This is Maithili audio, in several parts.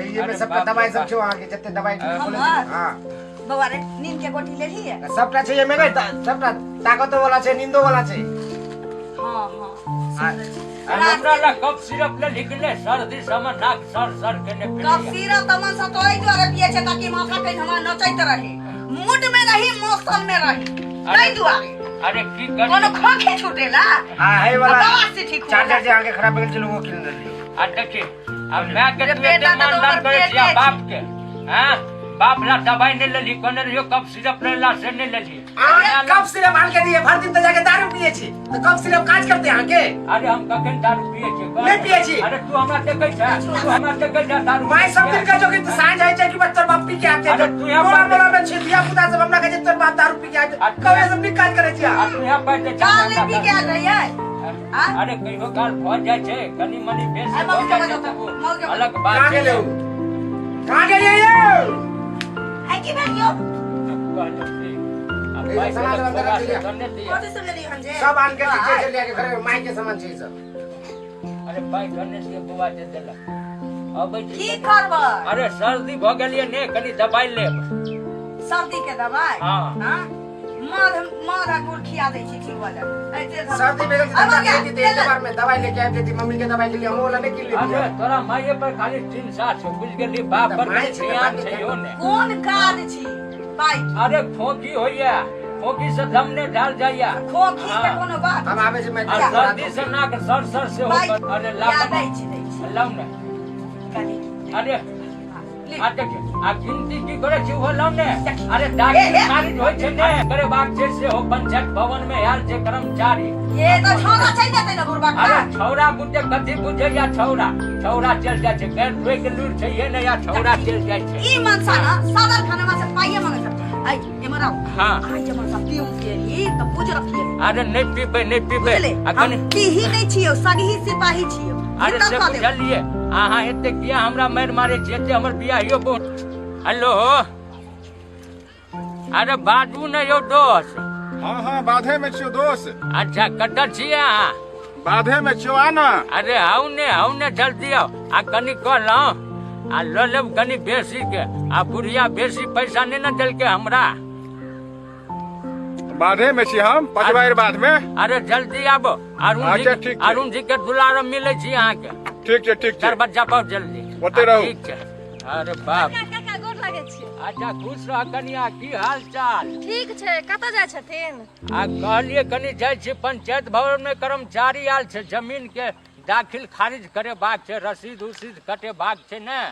एहि में सबटा दवाई सब छौ अहाँके जते दवाई हमर? हाँ बौआ रे नींद के गोटी लेलही है सबटा छै एहिमे ने सबटा ताकतो वाला छै नींदो वाला छै हाँ हाँ आ- हमरा ला कफ सिरप ले लिखले सर्दी समय नाक सर सर केने कफ फिरैया। सिरप तऽ मन से तो एहि दुआरे पियै छै ताकि माथा कहीं हमरा नचैत रहे मूड में रही मौसम में रही ताहि दुआरे अरे की करी कोनो खोखी छूटेला आ हे वाला दवा से ठीक हो चार्जर जे अहाँके खराब भऽ गेल छल ओ कीन लेलियै आ देखी आ माय के रे तू बेटा एते तऽ मानदान तोहर करै छी आ बेटे बाप के हैं बाप ला दवाई नहीं लेली कहने रहियो कफ सिरप लेला से नहीं लेली अहाँ कफ सिरप आन के दिए भर दिन तऽ जाके दारू पिए छी तऽ कफ सिरप काज करते अहाँके अरे हम कखन दारू पिए छी नहि पिए छी। अरे तू हमरा देखै छै तू हमरा देखै छै दारू माय सब दिन कहै छौ कि तू साँझ होइ छै कि बच्चा बाप पी के आबि अरे जाइ तू यहाँ टोला पर- मोला में छै धिया पुता सब हमरा कहै छै तोर बाप दारू पी के आबि आ जाइ कवे सब नीक काज करै छी आ अहाँ तू यहाँ पर जे काल नहि पी के आयल रहियै आ? अरे कहियो काल भऽ जाइ छै कनि मनि बेसी अरे भऽ मौगी जाइ के छै बजाउ तऽ ओ मौगी के अलग बात कहाँ छै गेलै उ कहाँ गेलियै यौ आइ की भेल यौ कहलहुँ की, आ ए, पाइ सामान देलक सब छोरा अंदर से रख तऽ नहि दिअ। कथी सब लेलियै हन जे सब आन के दी छै लिया के घरे में माय के सामान छै ई सब अरे पाइ धन्य दिअ बौआ जे देलक अबै छी की कनि। करबै अरे सर्दी भऽ गेलियै ने कनि दबाइ लेब सर्दी के दवाई हाँ। हाँ? माध माध आ गुड़ खिया दै छी ठीक भऽ जायत ऐते धर- सर्दी भेल अब तऽ गया, लेती तऽ एक बार में दवाई लेके आबि जेती मम्मी के दवाई के लिए हम वाला नहीं किन लेती अरे तोरा माये पर खाली चिंता छौ बुझि गेली बाप पर तऽ माय कनि छै तऽ ध्यान बाप छै के यौ ने कोन काज छी पाइ अरे खोंखी होइया खोंखी से दम ने ढाल जाइया खोखी के हाँ। कोनो बात हम आबै छी मैं आ सर्दी से नाक सर सर से पाइ हो अरे या लाओ दै छी दै छी लाओ ने कनी अरे ले। आ देखिए आ गिनती की करे छी ओहो लाओ ने अरे दाखिल ए, ए। खारिज होइ छै ने करे बात छै से हो पंचायत भवन में आयल छै कर्मचारी ये तऽ छौड़ा चलि जेतै ने बुढ़बा अरे छौड़ा बुझे कथी बुझे या छौड़ा छौड़ा चलि जाइ छै गैर धोए के लूर छै ये ने या छौड़ा चलि जाइ छै ई मनसा ना सादर खाना से पाइए मांगे सब आई एमर आओ हाँ। आई जे मनसा पीऊ के तऽ बुझ रखिए अरे नहीं पीबै नहीं पीबै बुझले आ हम कनि पीही नहीं छियो सगही सिपाही छियो अरे भीतर से कऽ देब बुझलिए अहाँ एते किया हमरा मारि मारे छियै एते हमर बियाहियो बहुत हेलो अरे बाजू ने यौ दोस्त हाँ हाँ बाधे में छियो दोस्त अच्छा कतऽ छियै अहाँ बाधे में छियो आ ना अरे आउ ने आउ ने जल्दी आउ आ कनि कहलहुँ आ लऽ लेब कनि बेसी के आ बुढ़िया बेसी पैसा नहि ने देलकै हमरा बाधे में छी हम पचवारि बाध में अरे जल्दी आबो अरुण जी अच्छा, ठीक छै। अरुण जी के दुलार मिलै छी अहाँके ठीक छै ठीक छै दरबज्जा पर जल्दी ओतै रहू। ठीक छै अरे बाप काका काका गोर लागै छी अच्छा खुश रह कनिया की हाल चाल ठीक छै कतऽ जाइ छथिन आ कहलिए कनि जाइ छी पंचायत भवन में कर्मचारी आयल छै जमीन के दाखिल खारिज करेबाक छै रसीद उसीद कटेबाक छै ने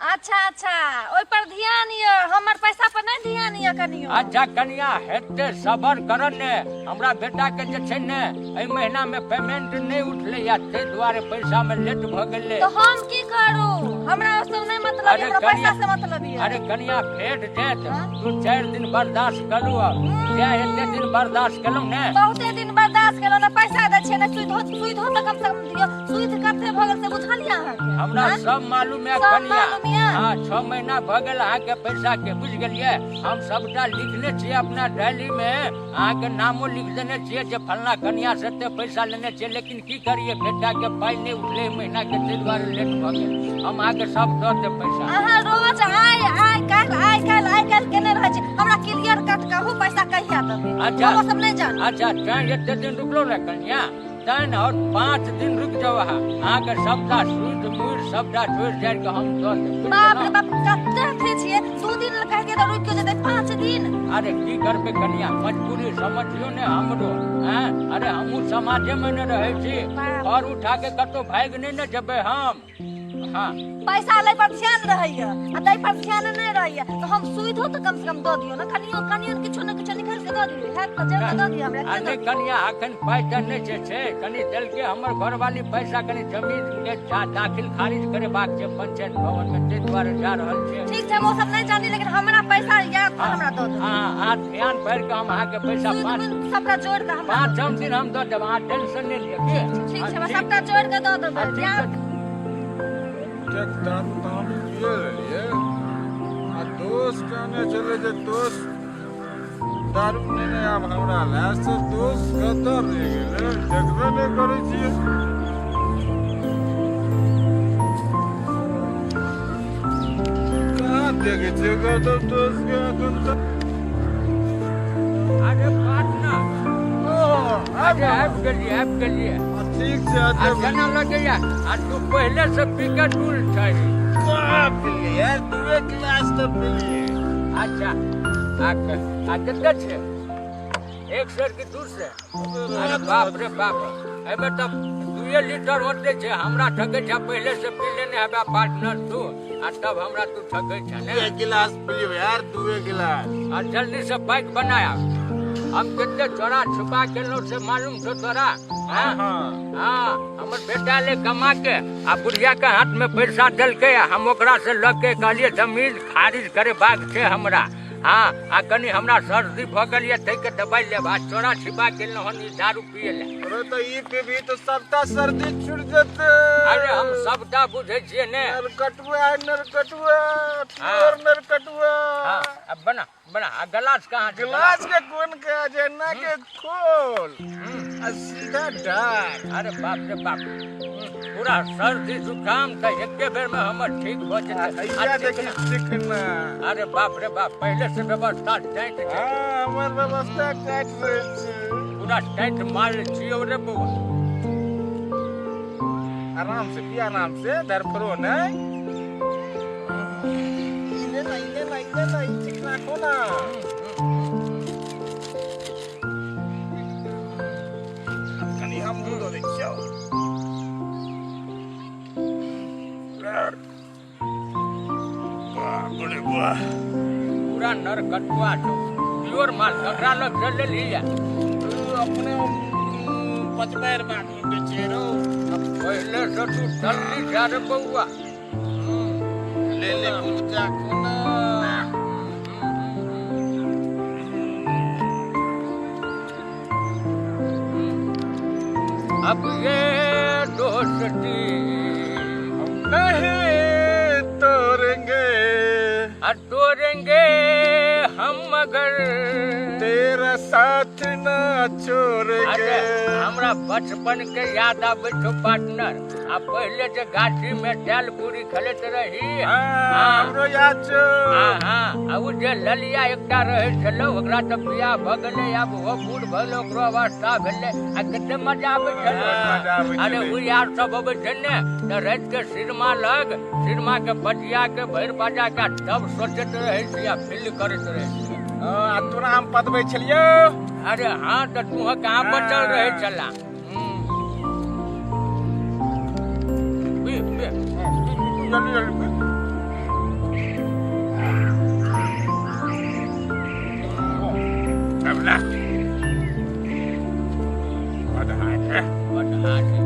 अच्छा अच्छा ओहि पर ध्यान यऽ हमर पैसा पर नहि ध्यान यऽ कनियो अच्छा कनिया हेतै सबर कर ने हमरा बेटा के जे छै ने एहि महीना में पेमेंट नहि उठलै या ताहि दुआरे पैसा में लेट भऽ गेलै तऽ हम की करू हमरा ओ सब नहि मतलब अरे यऽ हमरा पैसा कनिया से मतलब यऽ अरे कनिया भेट जायत दू चारि दिन बर्दाश्त करू आब जे एते दिन बर्दाश्त केलहुँ ने बहुते दिन बर्दाश्त केलहुँ ने पैसा दै छियै ने सुइधो सुइधो तऽ कम से कम दियौ सुइध कते भऽ गेल से बुझलियै अहाँके हमरा आँय? सब मालूम है सब कनिया मालूम यऽ? हाँ 6 महीना भऽ गेल अहाँके पैसा के बुझि गेलियै हम सबटा लिखने छियै अपना डायरी में अहाँके नामो लिख देने छियै जे फलना कनिया से एते पैसा लेने छियै लेकिन की करियै बेटा के पाइ नहि उठलै एहि महीना के ताहि दुआरे लेट भऽ गेल हम अहाँके सब दऽ देब पैसा अहाँ रोज आइ आइ काल्हि आइ काल्हि आइ काल्हि केने रहै छी हमरा क्लियर कट कहू पैसा कहिया देबै अच्छा। हम ओ सब नहि जानी अच्छा तैं एते दिन रुकलो ने कनिया तैं ने और 5 दिन रुकि जाउ अहाँ अहाँके सबटा सूद मूर सबटा जोड़ि जाड़ि कऽ हम दऽ देब बुझि बाप रे गेलहुँ? बाप कते अथी छियै 2 दिन लए कहिके तऽ रुकि जेतै 5 दिन अरे की करबै कनिया मजबूरी समझियौ ने हमरो हैं अरे हमहूँ समाजे मे ने रहै छी बाप। और उठा के कतौ भागि नहि ने जेबै हम हाँ पैसा लै पर ध्यान रहैया आ दै पर ध्यान नहि रहैया तऽ हम सुविधो तऽ कम से कम दऽ दियौ ने कनियो कनियो किछो ने किछो निकालि कऽ दऽ दियौ हैत तऽ जोड़ि कऽ दऽ दियौ हमरा आ के नहि दऽ दियौ कनिया अखन पाइ तऽ नहि छै छै कनि देलकै हमर घरवाली पैसा कनि जमीन के दाखिल खारिज करेबाक छै पंचायत भवन मे ताहि दुआरे जा रहल छै ठीक छै हम ओ सब नहि जानी लेकिन हमरा पैसा याद तऽ हमरा दऽ दियौ हाँ अहाँ ध्यान भरि कऽ हम अहाँके पैसा सुध पाँच मुद सबटा जोड़ि कऽ हमरा दऽ पाँचम दिन हम दऽ देब अहाँ टेंशन नहि लिअ की ठीक छै हाँ, हमरा सबटा जोड़ि कऽ दऽ देबै हाँ, ठीक ध्यान छै। एतेक दारू तऽ हम पिए लेलियै आ दोस्त कहने छलै जे दोस्त दारू नेने आब हमरा लए से दोस्त कतऽ रहि गेलै देखबे नहि करै छियै। देखै छियै कतौ दोस्त के एखन तऽ। अरे पार्टनर, अरे आबि गेलियै, आबि गेलियै। ठीक छै। आ केना लगैया? आ तू पहिले से पी के डूल छै। कहाँ पीलियै यार, दूए गिलास तऽ पीलियै। अच्छा, आ आ कते छै? एक सेर की 2 सेर? अरे बाप रे बाप, एहिमे तऽ 2 लीटर होते छै। हमरा ठकै छै, पहिले से पी लेने हेबा पार्टनर तू, आ तब हमरा तू ठकै छै ने? दूए गिलास पीलियै यार, दूए गिलास। आ जल्दी से बाइक बनाया। हम कते चोरा छुपा केलहुँ से मालूम छौ तोरा? हाँ? हाँ। हाँ, हमर बेटा ले कमा के आ बुढ़िया के हाथ में पैसा देलकै, आ हम ओकरा से लऽ के कहलियै जमीन खारिज करेबाक छै हमरा। हाँ, आ कनि हमरा सर्दी भऽ गेल यऽ, ताहिके दबाइ लेब। आ चोरा छिपा गेलहुँ हन ई दारू पिए लए। अरे तऽ ई पीबही तऽ सबटा सर्दी छूट जेतै। अरे हम सबटा बुझै छियै ने। नरकटुआ, नरकटुआ, प्योर नरकटुआ। हाँ, अब बना बना। आ गिलास कहाँ छै? गिलास के कोन के जेना के खोल आ सीधा डाल। अरे बाप रे बाप, पूरा सर्दी जुकाम तऽ एके बेर में हमर ठीक भऽ जेतै। हैया। आ देखी चिकना। अरे बाप रे बाप, पहिले से व्यवस्था टाइट छै। हाँ, हमर व्यवस्था टाइट रहै छै। पूरा टाइट माल छियौ रे बौआ। आराम से पी, आराम से, धरफरो नहीं। ई ले ना, ई ले ना, ई ले ना, ई चिकना खो ना। कनि हमहूँ दऽ दै छियौ। बाप रे बाप। पूरा नरकटुआ छौ, प्योर माल। ककरा लग से लेलही या? तू अपने पचबैर बाट में बेचे रहो। पहिले से तू जल्दी जा रे बौआ। ले ले, कुछ चाखो ना। अब ये दोस्ती हम नहीं तोड़ेंगे। आ तोड़ेंगे हम मगर तेरा साथ ना छोड़ेंगे। अरे हमरा बचपन के याद आबै छौ पार्टनर। आ पहिले जे गाछी में दाल पूरी खेलैत रही। हाँ, हमरो याद छौ। हाँ हाँ, आ उ जे ललिया एकटा रहै छलै, ओकरा तऽ बियाह भऽ गेलै, आब ओहो बूढ़ भेलै, ओकरो अवस्था भेलै। आ कते मजा आबै छलै। मजा आबै अरे छलै। उ यार सब अबै छै ने तऽ राति के सिरमा लग सिरमा के बजिया के भरि बजा के आ तब सोचैत रहै छी आ फील करैत रहै छी। हाँ, आ तोरा हम पतबै छलियौ। अरे हाँ, तऽ तू कहाँ बचल रहै छला? पी, पी। जल्दी जल्दी पी। अब ला। बड हाथ है। बड हाथ है।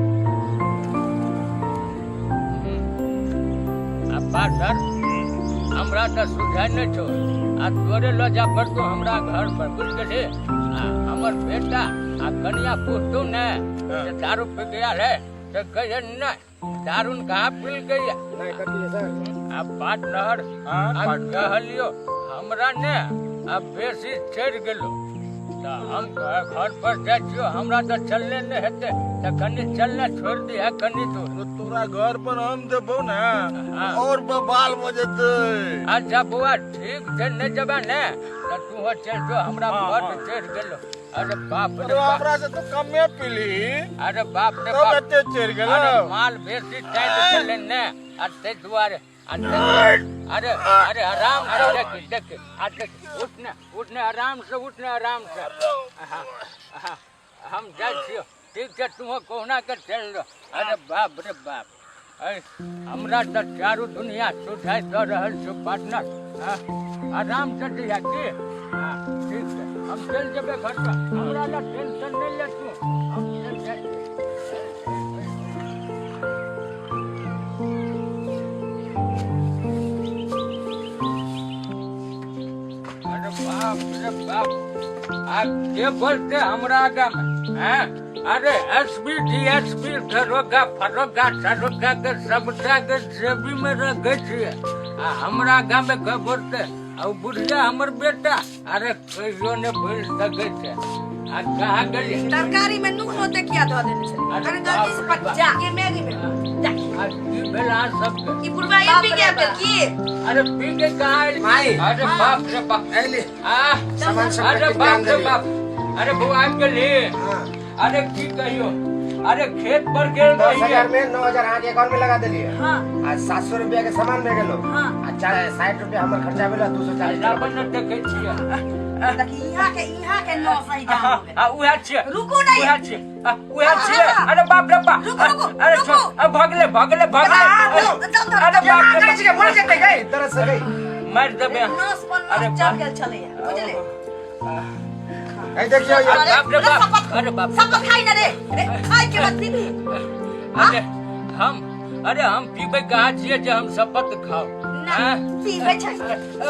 आ पार्टनर, हमरा तऽ सुझाय नहि छौ, आ तोरे लऽ जा पड़तौ हमरा घर पर, बुझि गेलही? आ हमर बेटा आ कनिया पुछतौ ने जे दारू पी गया है, तऽ कहिए नहि, दारू ने कहाँ पी गया। आ पार्टनर, हाँ, आ पार्टनर। कहलियो हमरा ने आ बेसी चढ़ि गेलो तऽ हम घर पर जाइ छियो, हमरा तऽ चलने नहि हेतै, तऽ कनि चलने छोड़ि दिहे कनि दूर। तो तोरा घर पर हम देबौ ने, हाँ। और बवाल भऽ जेतै। अच्छा बौआ, ठीक छै, नहि जेबा ने तऽ तू चलि जो, हमरा हाँ, बड हाँ। चढ़ि गेलो। अरे बाप रे अरे बाप। हमरा से तू कमे पीली। अरे बाप रे तब बाप। एते चढ़ि गेलो। अरे माल बेसी टाइट छलै ने, आ ताहि दुआरे अरे अरे, आराम से, देख देख, आ देख, उठने उठने, आराम से उठने, आराम से। हाँ, हाँ, हम जाइ छियो, ठीक छै? तू कहुना के चलि जो। अरे बाप रे बाप, ऐ हमरा तऽ चारू दुनिया सुझाइ दऽ रहल छौ पार्टनर। हाँ, आराम से जइहा की। हाँ, ठीक छै, हम चलि जेबै घर पर, हमरा लए टेंशन नहि ले तू, हम चलि जाइ छियै। अरे बाप रे बाप, आ के बोलते हमरा आगा में हैं? अरे एसपी, डीएसपी, दरोगा, फरोगा, सरोगा के सबटा के जेबी में रखै छियै, आ हमरा आगा में के बोलते? आ उ बुढ़िया हमर बेटा, अरे कहियो ने भूल सकै छै। आ कहाँ गेलियै? तरकारी में नून होते किया धऽ देने छलै? अरे अरे गलती से बाप रे पक जा के मैगी में जा। आ की भेल अहाँ सबके? ई बुढ़वा ये पी के आबि गेल की? अरे पी के कहाँ आयल? माई। अरे बाप रे बाप। अइली। आ सामान सब अरे के बाप ध्यान रे देलियै। बाप। अरे बौआ आबि गेली? हाँ। अरे की कहियो, अरे खेत पर गेल 10,000 रहियै। में 9,000 अहाँके अकाउंट में लगा देलियै। हाँ। आ 700 रुपया के सामान भए गेलो। हाँ। आ 60 रुपया हमर खर्चा भेलो, 240 टका। अपन न देखै छियै। देखी यहाँ के नौ सही जाम हो गेल। आ उएह छियै। रुकू नहीं। उएह छियै। आ, उएह छियै। हाँ। अरे बाप रे बाप। रुकू, रुकू, अरे रुकू। छोड़। आ, भगले भगले भगले। दम धर, अरे दम बाप रे करै छियै, मर जेतै गई, दर्द से गई। मारि देबै। नस पर अरे नस बाप। चढ़ गेल छलैया, बुझले? ए देखियौ ये। अरे बाप रे अरे बाप। शपथ अरे बाप। शपथ खाइ न रे, रे खाइ के बाद पीबी। अरे हम, अरे हम पीबै कहाँ छियै जे हम शपथ खाउ? ना हाँ? पीबै छै,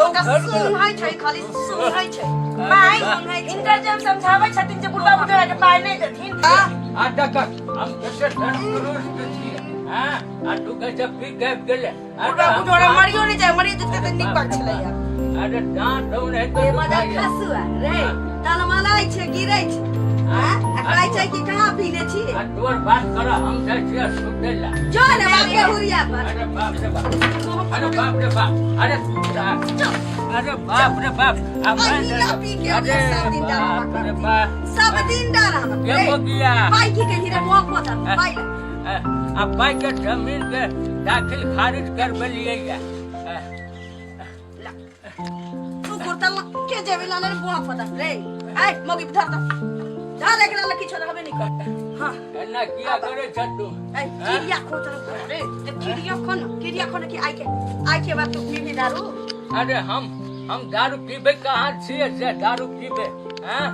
ओकरा सुंघै छै, खाली सुंघै छै। माय, सुंघै छै। हिनकर जे हम समझाबै छथिन जे बुढ़बा बुढ़बा के पाइ नहि देथिन। आ देख, हम कते धर्मपुरुष छियै। हाँ? आ तू कहै छै पी के आबि गेलै। अरे बुढ़बा हम बुढ़बा मरियो नहि जाय, मरियो जेतै तऽ नीक बात छलैया। अरे दाँत दौन हेतै ए मजा दुखाइए। खसुआ रे, तलमलाइ छै, गिरै छै। हाँ? आ कहै छै कि कहाँ पीने छी? आ तोर बात कर, हम जाइ छियै सुतै लए। जो ने बाप के हुरिया पर। अरे बाप रे बाप। अरे बाप रे बाप। अरे अरे बाप रे बाप। आ मारि अहिना पी के अरे सब दिन डरामा बाप रे करती। बाप। सब दिन डरामा। के रे, बगिया? पाइ की केलही रे, मोह पोता, पाइ ले। आ पाइ के जमीन के दाखिल खारिज करबेलियै या। तू कुर्ता के जेबी लाने रे बुआ पता रे। आय मोगी धर द धर, एकरा ल किछो रहबे नहीं कर। हां एना किया करे छ तू? ए चिड़िया खो तर रे, ते चिड़िया खो न, चिड़िया खो न कि आई के बाद तू पीबी दारू। अरे हम दारू पीबे कहाँ छियै से दारू पीबे? हैं?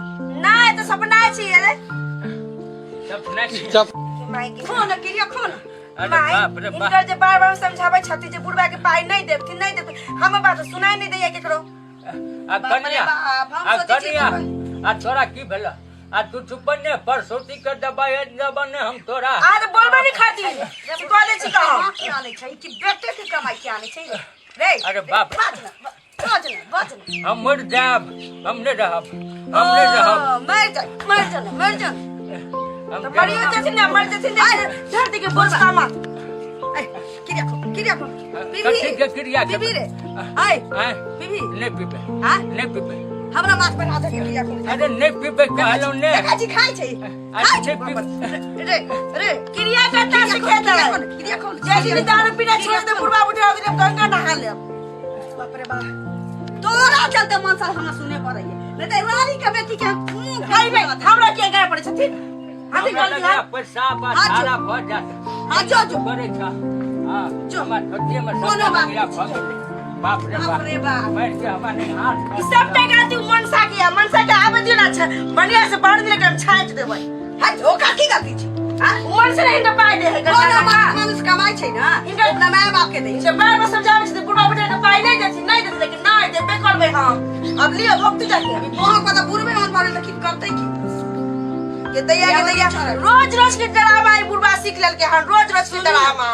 नहि तऽ सपना छियै रे। सपना छियै। माय के खो न चिड़िया खो न। अरे माय, बाप रे बाप। हिनकर जे बार बार समझाबै छथिन जे बुढ़बा के पाइ नहि देथिन नहि देथिन, हमर बात सुनाइ नहि दैया केकरो। आ बाप रे कनिया, बाप, हम आ सोचै छियै कनिया, कि आ तोरा की भेल? आ तू चुप ने, परसौती के दबाई देब ने हम तोरा। आ तऽ बोलबे नहि खातिर से कह दै छी तऽ हम। कमा के आनै छै कि बेटे के कमाई के आनै छै रे? अरे बाप। बाज न, बाज न, बाज न। हम मर जायब, हम नहि रहब, हम नहि रहब। ओ, मर जा, मर जा, मर जा। हम तऽ मरियो जेथिन ने, मरि जेथिन ने, धरती के बोझ कामा। ए क्रिया खो, क्रिया खो। पीबी। कथी के क्रिया के? पीबी रे, आय। आँय? पीबी। नहि पीबै। आँय? नहि पीबै। हमरा माथ पर हाथ रखी, क्रिया खो। अरे नहि पीबै कहलहुँ ने। देखा छी खाइ छै, खाइ छै। नहि पीबै। रे रे, क्रिया करता सिखेतै। क्रिया खो, क्रिया खो। जे दिन दारू पीना छोड़ि दे बुढ़बा बुढ़िया, ओहि दिन गंगा नहा लेब। बाप रे बाप, तोरा चलते मन साल हमरा सुने पड़ैया, नहीं तऽ रानी के बेटी के मुंह खैबै। हमरा किया गाय पड़ै छथिन? हाथी हमरा गलती लगैया है। पेशाब आ हाँ, जो। झाड़ा भऽ जायत। हाँ, जो, जो। करै छ। हाँ, जो। हमरा धोतिये मे कोनो सबटा बात गिरा नहि भऽ छै। गेलै। बाप रे बाप बाप। रे बाप। मारि के हमरा नहि हाथ। ई सबटा गलती मनसा के है। मनसा के आबै दियौ ने, अच्छा बढ़िया से बाढ़ दिले के हम छाँटि देबै। हाँ, धोखा की गलती छै? हाँ? मनसे नहीं हिनका पाइ दे है। कोनो बात, मनुष्य कमाइ छै ने, अपना माय बाप के दै से बार बार समझाबै छी बुढ़बा बुढ़िया के पाइ नहि देथिन नहि देथिन, लेकिन नहि देबे करबै हम। अब लिअ भक्तु जाके। मोहक पता बुढ़बे मन पड़े तऽ की करतै की? के दैया के दैया, रोज रोज के डरामा ई बुढ़बा सीख लेलकै हन, रोज रोज के डरामा।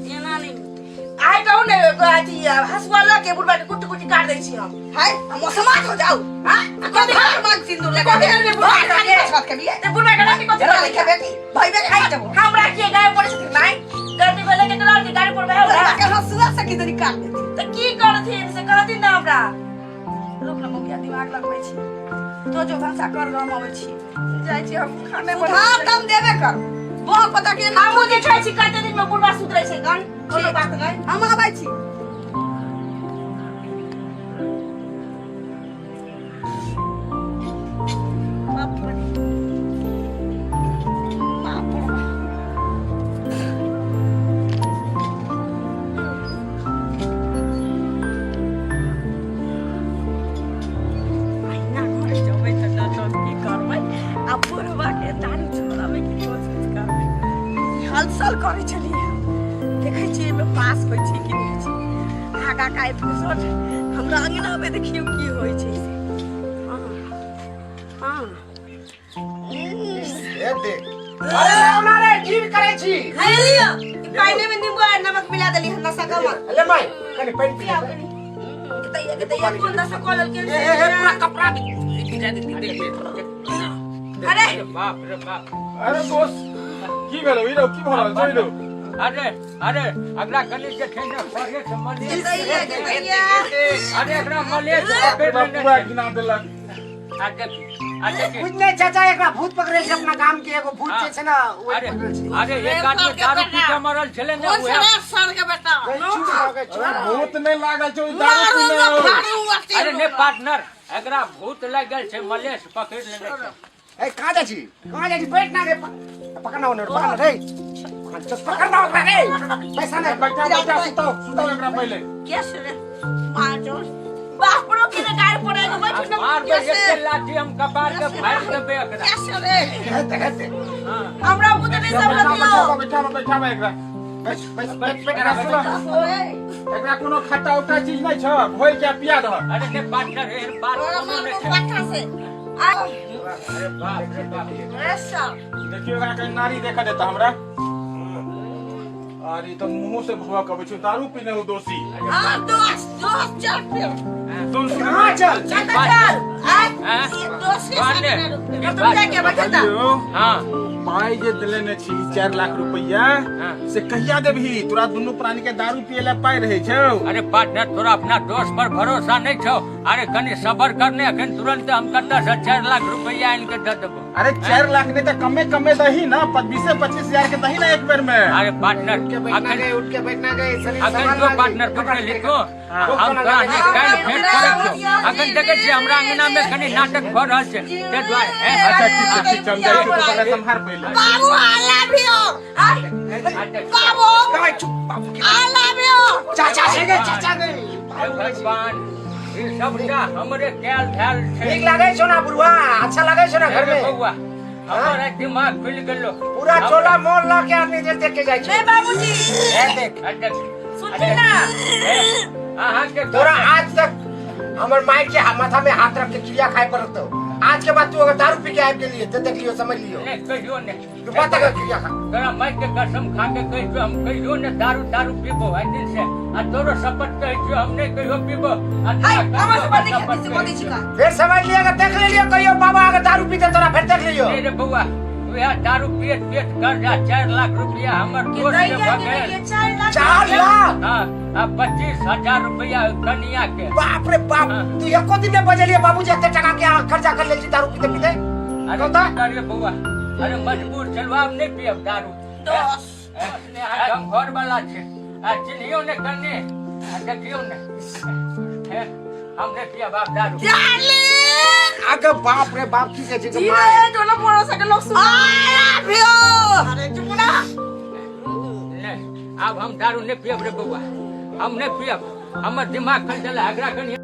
एना नहि होतै। आइ कहू ने एगो अथी हँसुआ लऽ के बुढ़बा के कुट्टी कुट्टी काट दै छी हम। हाय, मौसमात हो जाऊ। हाँ, कथी घर मांग सिंदूर लगा कथी करबै बुढ़बा घर खाली के? छत के लिए ते बुढ़बा के राखी कथी जरा करबै? लिखे बेटी भाई बे खाई देबो। हमरा के गाय पड़ै छथिन माय? गलती भेलै के के गाड़ी पर भए तोरा के हंसुआ से किदनी काट देती। तऽ की करथिन से कहथिन ने हमरा। रुक न मौगिया, दिमाग लगबै छी। तो जो भनसा कर, हम अबै छी। जाइ छी हम खाने। सुधार दम देबे कर, बहुत पता के हमहूँ देखै छी कते दिन में बुढ़बा सुधरै छै गन। कोनो बात नहि, हम आबै छी। बाप रे बाप रे। अहिना घर जेबै तऽ न तऽ की करबै? आ बुढ़बा के दारू छोड़ाबै के कोशिश करबै। हलचल करै छलियै, देखै छियै एहिमे पास होइ छै कि नहि छै। आगाँ का एपिसोड हमरा अङ्गनामे देखियौ की होइ छै से। हँ हँ। ए देख, अरे रावणा रे, की करै छी? खाइ लिअ। ई पानिमे नींबू आ नमक मिला देली हन, नशा कम। ले माय, कनि पानि पी ले। दैया के दैया, कोन नशा कऽ लेलकै? ए ए ए, पूरा कपड़ा भिजा देती, देख देख। अरे बाप रे बाप। अरे दोस्त, की भेलो? ई रौ, की भऽ रहल छै? ई रौ। अरे अरे अगला कनी जे छै ने पढ़े से मलेश अरे एकरा मलेश पकड़ि लेने पूरा छै। गिना देलक। आ देखी आ देखी। कुछ नहीं चाचा, एकरा भूत पकड़े छै अपना गाम के एगो भूत जे छै ना, ओहि अरे पकड़ल छै। अरे एक आदमी दारू पी के मरल छलै ने कोन उएह। सर सर के बेटा चुप भऽ गेल, चुप। अरे भूत नहि लागल छै, ओ दारू मारू पीने ना हो। फाड़ू अते। अरे ने पार्टनर, एकरा भूत लागि गेल छै, मलेश पकड़ि लेने छै। ए कहाँ जाइ छी, कहाँ जाइ छी? बैठ ना रे, पकड़ना ओने, पकड़ना रे, पकड़, पकड़ना ओकरा रे, पैसा नहीं। बैठा बैठा, सुताओ सुताओ एकरा पहिले। के से मारो बाप रो के गाड़ पड़े बैठ ना। मारबै के से एते लाठी हम कपार के फाड़ि देबै एकरा। के से रे? हेते हेते। हाँ। हमरा बुझे नहीं सब बैठा लगियो। बैठा बैठा एकरा। बैठ बैठ बैठ बैठ। एकरा सुनो, एकरा कोनो खट्टा उट्टा चीज नहि छ, घोरि के पिया दह। अरे ने पार्टनर, एहन बात तोरा कोनो नहि मारबो छै। पत्थर से आ। अरे बाप रे बाप। रे सब देखियो एकरा कहीं नारी देखा देता हमरा। अरे तऽ मुंह से भुआ कबै छै, दारू पीने हो दोषी। हां दोस्त दोस्त चल फिर। सुन सुन। कहाँ चल? चल तो चल आ। हाँ? ये दोस्त के साथ बाने। ना रुक तुम जाके बैठता। हाँ। पाई जे देले छी 4 लाख रुपया हाँ। से कहिया देबही? तोरा दुनू प्राणी के दारू पिए ला पाई रहे छौ। अरे पार्टनर, तोरा अपना दोस्त पर भरोसा नहीं छौ? अरे कनी सबर करने, अखन तुरंत हम कतऽ से 4 लाख रुपया आनि के दऽ देबो। अरे 4 लाख नहीं तो कमे कमे दही ना, 20-25 हजार के दही ना एक बेर में। अरे पार्टनर, उठ के बैठना अखन गए, उठ के बैठना गए, शरीर अखन संभाल जो लागी। पार्टनर पकड़ लिखो, हम कोना तोरा लागै नहि छै? काल्हि भेंट करै छियौ। अखन देखै छियै हमरा अंगना मे कनी नाटक भऽ रहल छै, ताहि दुआरे हैं? अच्छा ठीक छै, ठीक छै, हम जाइ छी, तो पहिले सम्हार पहिले। बाबू I love you बाबू। काय चुप बाबू के। I love you. चाचा से गए, चाचा गए। हे भगवान, ई सबटा हमरे कैल धैल छै। नीक लागै छौ ना बुढ़वा? अच्छा लागै छौ ना घर अरे में? बौआ, हमर आइ दिमाग खुलि गेलो। पूरा टोला मोहल्ला के आदमी जे देख के जाइ छै। नहीं बाबूजी। हे देख। अच्छा। सुनथिन ना। अहाँके तोरा आज तक हमर माय के माथा में हाथ रख के क्रिया खाए पड़तो। आज के बाद तू अगर दारू पी के आबि गेलिए तो देख लियो, समझ लियो। नहि कहियो नहि। तू बता के क्रिया खा। तोरा माय के कसम खा के कहै छियौ, हम कहियो ने दारू दारू पीबो आइ दिन से, आ तोरो शपथ कहै छियौ, हम नहि कहियो पीबो। आ हाय तोरा हमर से बड़ी शपथ खेती से कहै बोलै छी छियौ। का। फिर समझ लियो, अगर देख लेलियो कहियो बाबा अगर दारू पीते तोरा, फिर देख लियो। नहीं रे बौआ, वएह दारू पियत पियत कर्जा 4 लाख रुपया हमर दोस्त के भऽ गेल। 4 लाख? 4 लाख? हाँ, आ 25,000 रुपया कनिया के। बाप रे बाप। हाँ। तू एको दिन नहीं बजलिए बाबूजी, एते टका के अहाँ खर्चा कर लेल छी दारू पीते पीते। अरे कहता? की करिए बौआ, अरे मजबूर छलहुँ, आब नहि पियब दारू। दोस्त हम घर वाला छी, आ चिन्हियो ने कन्ने, आ देखियो ने। हे, हम नहि पियब आब दारू। डार्लिंग। आगे बाप रे बाप, की कहै छै जी माय? रे टोला पड़ोस के लोग सुन। I love you. अरे चुप ना। नहि, आब हम दारू नहि पियब रे बौआ, हम नहि पियब। हमर दिमाग खल चला एकरा कनि।